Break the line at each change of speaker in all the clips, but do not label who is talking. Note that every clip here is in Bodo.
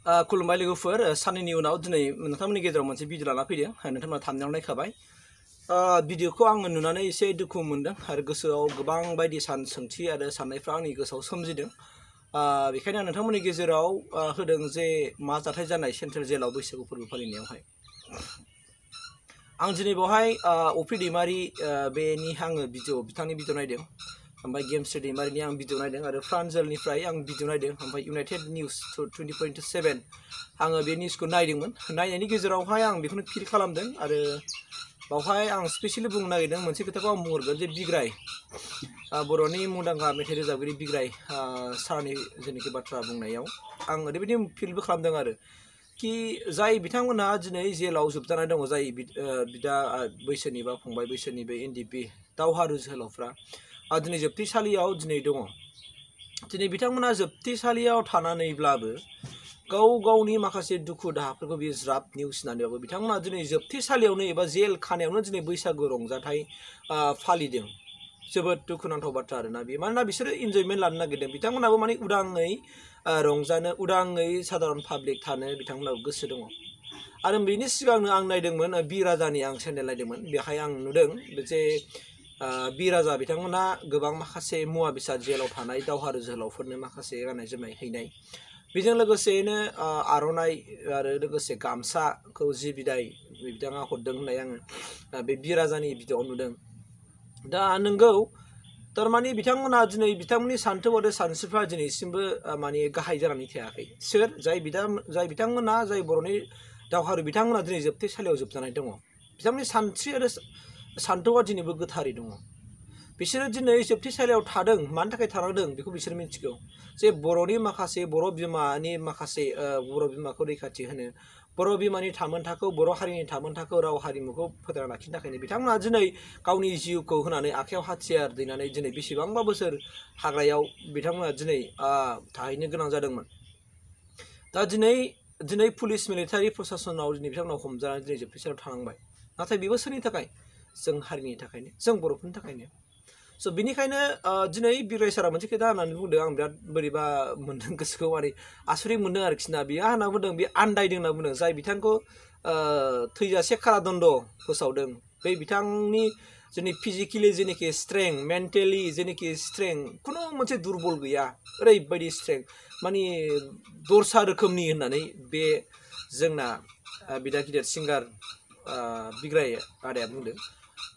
खुलुमबाय लोगोफोर साननैनि उनाव दिनै नोंथांमोननि गेजेराव मोनसे भिडिअ लाना फैदों नोंथांमोना थामनेलाव नायखाबाय भिडिअखौ आङो नुनानै एसे दुखु मोनदों आरो गोसोआव गोबां बायदि सोंथि आरो साननायफ्रा आंनि गोसोआव सोमजिदों बेखायनो आं नोंथांमोननि गेजेराव होदों जे मा जाथाय जानाय सेन्ट्रेल जेलाव बैसागु फोरबो फालिनायावहाय आं दिनै बेवहाय अफि दैमारि बेनि आङो बिथांनि भिडिअ नायदों ओमफ्राय गेमस्रि दैमारिनि आं भिडिअ नायदों आरो फ्रान्जेलनिफ्राय आं भिडिअ नायदों ओमफ्राय इउनाइटेड निउस 20.7 आङो बे निउसखौ नायदोंमोन नायनायनि गेजेरावहाय आं बेखौनो फिल खालामदों आरो बावहाय आं स्पेसियेलि बुंनो नागिरदों मोनसे खोथाखौ आं बुंहरगोन जे बिग्राय बर'नि मुंदांखा मेथाइ रोजाबगिरि बिग्राय सारनि जेनाखि बाथ्रा बुंनायाव आं ओरैबायदि फिलबो खालामदों आरो कि जाय बिथांमोनहा दिनै जेलाव जोबजानाय दङ जाय बिदा बैसोनि बा फंबाय बैसोनि बे एनडिपि दावहारु जोहोलावफ्रा दिनै जोबथेसालियाव दिनै दङ दिनै बिथांमोना जोबथेसालियाव थानानैब्लाबो गावनि माखासे दुखु दाहाफोरखौ बियो ज्राब निउस होननानैबाबो बिथांमोना दिनै जोबथेसालियावनो एबा जेल खानायावनो दिनै बैसागु रंजाथाइ फालिदों जोबोद दुखुनांथाव बाथ्रा आरोना बेयो मानोना बिसोरो इन्जयमेन्ट लानो नागिरदों बिथांमोनाबो माने उदाङै रंजानो उदाङै साधारन पाब्लिक थानो बिथांमोनाबो गोसो दङ आरो बेनि सिगांनो आं नायदोंमोन बि राजानि आं चेनेल नायदोंमोन बेहाय आं नुदों जे बि राजा बिथांमोना गोबां माखासे मुवा बेसाद जेलाव थानाय दावहारु जोहोलावफोरनो माखासे गाननाय जोमनाय हैनाय बेजों लोगोसेनो आर'नाइ आरो लोगोसे गामसाखौ जि बिदाय बिथाङा हरदों होननाय आङो बे बि राजानि भिडिअआव नुदों दा नोंगौ थारमाने बिथांमोना दिनै बिथांमोननि सान्थौ आरो सानस्रिफ्रा दिनैसिमबो माने गाहाय जानानै थायाखै सोर जाय बिथांमोना जाय बर'नि दावहारु बिथांमोना दिनै जोबथेसालियाव जोबजानाय दङ बिथांमोननि सानस्रि आरो सान्थौआ दिनैबो गोथारै दङ बिसोरो दिनै जोबथेसालियाव थादों मानि थाखाय थानांदों बेखौ बिसोर मिथिगौ जे बर'नि माखासे बर' बिमानि माखासे बर' बिमाखौ रैखाथि होनो बर' बिमानि थामोनथाखौ बर' हारिनि थामोनथाखौ राव हारिमुखौ फोथांना लाखिनो थाखायनो बिथांमोना दिनै गावनि जिउखौ होनानै आखायाव हाथियार दैनानै दिनै बेसेबांबा बोसोर हाग्रायाव बिथांमोना दिनै थाहैनो गोनां जादोंमोन दा दिनै पुलिस मिलिटारि प्रसासनाव दिनै बिथांमोना हमजानानै दिनै जोबथेसालियाव थानांबाय नाथाय बेबो सोरनि थाखाय जों हारिनि थाखायनो जों बर'फोरनि थाखायनो स' बिनिखायनो दिनै बिग्राय सारा मोनसे खोथा होननानै बुंदों आं बिराद बोरैबा मोन्दों गोसोखौ माने आसुरित मोन्दों आरोखि ना बियो होनना बुंदों बे आन्दायदों होनना बुंदों जाय बिथांखौ थैजासे कारादन्ड फोसावदों बै बिथांनि जोंनि फिजिकेलि जेनाखि स्ट्रेंथ मेन्टेलि जेनाखि स्ट्रेंथ खुनु मोनसे दुरबल गैया ओरैबायदि स्ट्रेंथ माने दरसा रोखोमनि होननानै बे जोंना बिदा गिदिर सिंगार बिग्राय आदाया बुंदों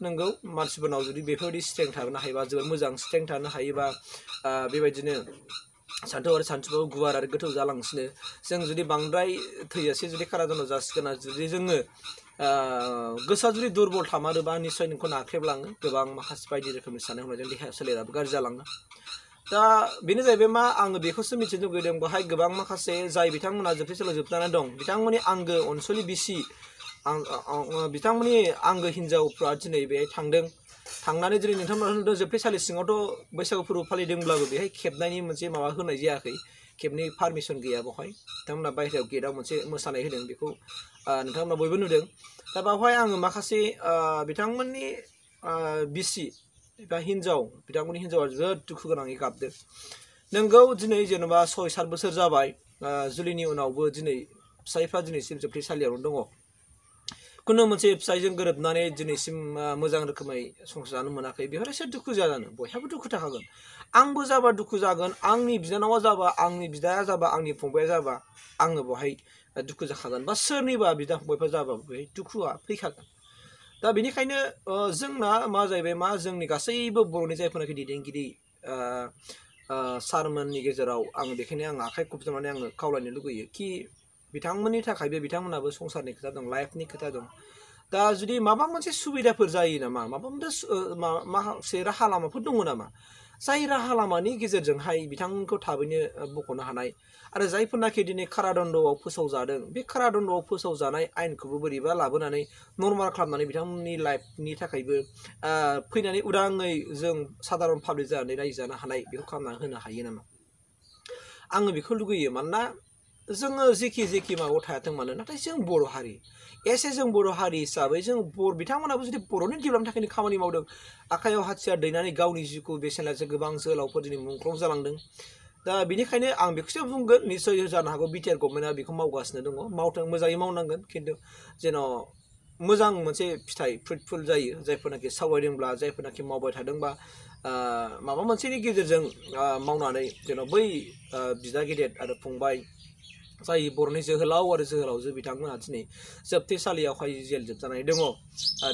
नंगौ मानसिफोरनाव जुदि बेफोरबायदि स्ट्रेंथ थानो हायोबा जोबोद मोजां स्ट्रेंथ थानो हायोबा बेबायदिनो सान्थौ आरो सानस्रिफ्राबो गुवार आरो गोथौ जालांसिनो जों जुदि बांद्राय थैजासे जुदि कारादन्ड जासिगोन जुदि जोङो गोसोआ जुदि दुरबल थामारोबा निस्सय नोंखौ नाख्रेबलाङो गोबां माखासे बायदि रोखोमनि साननाय हनायजों देहा सोलेराबो गाज्रि जालाङो दा बेनो जाहैबाय मा आङो बेखौसो मिथिनो लुगैदों बेहाय गोबां माखासे जाय बिथांमोना जोबथेसालियाव जोबनानै दं बिथांमोननि आंगो अनसुलि बिसि बिथांमोननि आंगो हिन्जावफ्रा दिनै बेहाय थांनानै दिनै नोंथांमोना नुदों जोबथेसालि सिङावथ' बैसागु फोरबो फालिदोंब्लाबो बेहाय खेबनायनि मोनसे माबा होनाय जायाखै खेबनि पारमिसन गैया बेवहाय बिथांमोना बाहेरायाव गेटआव मोनसे मोसानाय होदों बेखौ नोंथांमोना बयबो नुदों दा बेवहाय आङो माखासे बिथांमोननि बिसि एबा हिन्जाव बिथांमोननि हिन्जावा जोबोद दुखु गोनाङै गाबदों नोंगौ दिनै जेनेबा 6-7 बोसोर जाबाय जुलिनि उनावबो दिनै फिसाइफ्रा दिनैसिम जोबथेसालियावनो दङ खुनु मोनसे फिसाइजों गोरोबनानै दिनैसिम मोजां रोखोमै संसार जानो मोनाखै बेवहाय एसे दुखु जानो बयहाबो दुखु थाखागोन आंबो जाबा दुखु जागोन आंनि बिनानावा जाबा आंनि बिदाया जाबा आंनि फंबाया जाबा आङो बेवहाय दुखु जाखागोन बा सोरनिबा बिदा फंबायफोर जाबा बेहाय दुखुआ फैखागोन दा बेनिखायनो जोंना मा जाहैबाय मा जोंनि गासैबो बर'नि जायफोरनाखि दैदेनगिरि सारमोननि गेजेराव आं बेखायनो आं आखाइ खबजबनानै आङो खावलायनो लुगैयो कि बिथांमोननि थाखायबो बिथांमोनाबो संसारनि खोथा दं लाइफनि खोथा दं दा जुदि माबा मोनसे सुबिदाफोर जायो नामा माबा मोनसे माखासे राहा लामाफोर दङ नामा जाय राहा लामानि गेजेरजोंहाय बिथांमोनखौ थाबैनो बख'नो हानाय आरो जायफोरनाखि दिनै कारादन्द'आव फोसावजादों बे कारादन्द'आव फोसावजानाय आयेनखौबो बोरैबा लाबोनानै नर्माल खालामनानै बिथांमोननि लाइफनि थाखायबो फैनानै उदाङै जों साधारन पाब्लिक जानानै रायजो जानो हानाय बेखौ खालामना होनो हायो नामा आङो बेखौ लुगैयो मानोना जोङो जेखि माबायाव थायाथों मानो नाथाय जों बर' हारि एसे जों बर' हारि हिसाबै जों बिथांमोनाबो जुदि बर'नि डेभेलपनि थाखायनो खामानि मावदों आखायाव हाथियार दैनानै गावनि जिउखौ बेसेन लासे गोबां जोहोलावफोर दिनै मुंख्लं जालांदों दा बेनिखायनो आं बेखौसो बुंगोन निसय जानो हागौ बिटिआर गभर्नमेन्टआ बेखौ मावगासिनो दङ मावथों मोजाङै मावनांगोन खिन्थु जेन' मोजां मोनसे फिथाइ फ्रुटफुल जायो जायफोरनाखि सावरायदोंब्ला जायफोरनाखि मावबाय थादोंबा माबा मोनसेनि गेजेरजों मावनानै जेन' बै बिदा गेदेर आरो फंबाय जाय बर'नि जोहोलाव आरो जोहोलावजो बिथांमोनहा दिनै जोबथेसालियावहाय जेल जोबजानाय दङ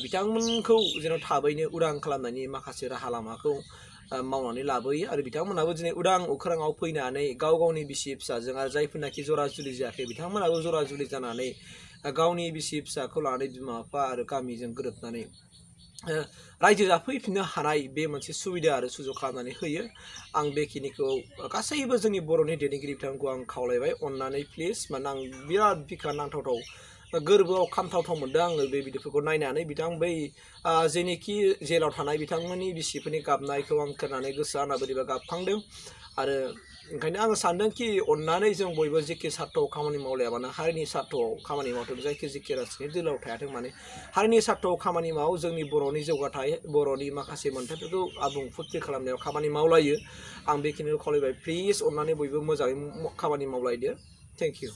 बिथांमोनखौ जेन' थाबैनो उदां खालामनायनि माखासे राहा लामाखौ मावनानै लाबोयो आरो बिथांमोनहाबो दिनै उदां अख्राङाव फैनानै गाव गावनि बिसि फिसाजों आरो जायफोरनाखि जरा जुलि जायाखै बिथांमोनहाबो जरा जुलि जानानै गावनि बिसि फिसाखौ लानानै बिमा बिफा आरो गामिजों गोरोबनानै रायजो जाफैफिननो हानाय बे मोनसे सुबिदा आरो सुजुग खालामनानै होयो आं बेखिनिखौ गासैबो जोंनि बर'नि दैदेनगिरि बिथांखौ आं खावलायबाय अननानै प्लिज माने आं बिराद बिखा नांथावथाव गोरबोआव खामथावथाव मोनदों आङो बे भिडिअफोरखौ नायनानै बिथां बै जेनोखि जेलाव थानाय बिथांमोननि बिसिफोरनि गाबनायखौ आं खोनानानै गोसोआ आंना बोरैबा गाबखांदों आरो ओंखायनो आङो सानदोंखि अननानै जों बयबो जेखि सार्थ'आव खामानि मावलाया मानो हारिनि सार्थ'आव खामानि मावथों जायखि जेखि राजनीति दोलाव थायाथों माने हारिनि सार्थ'आव खामानि माव जोंनि बर'नि जौगाथाय बर'नि माखासे मोन्थायफोरखौ आबुं फुरथि खालामनायाव खामानि मावलायो आं बेखिनिखौ खावलायबाय प्लिज अननानै बयबो मोजाङै खामानि मावलायदो थेंक इउ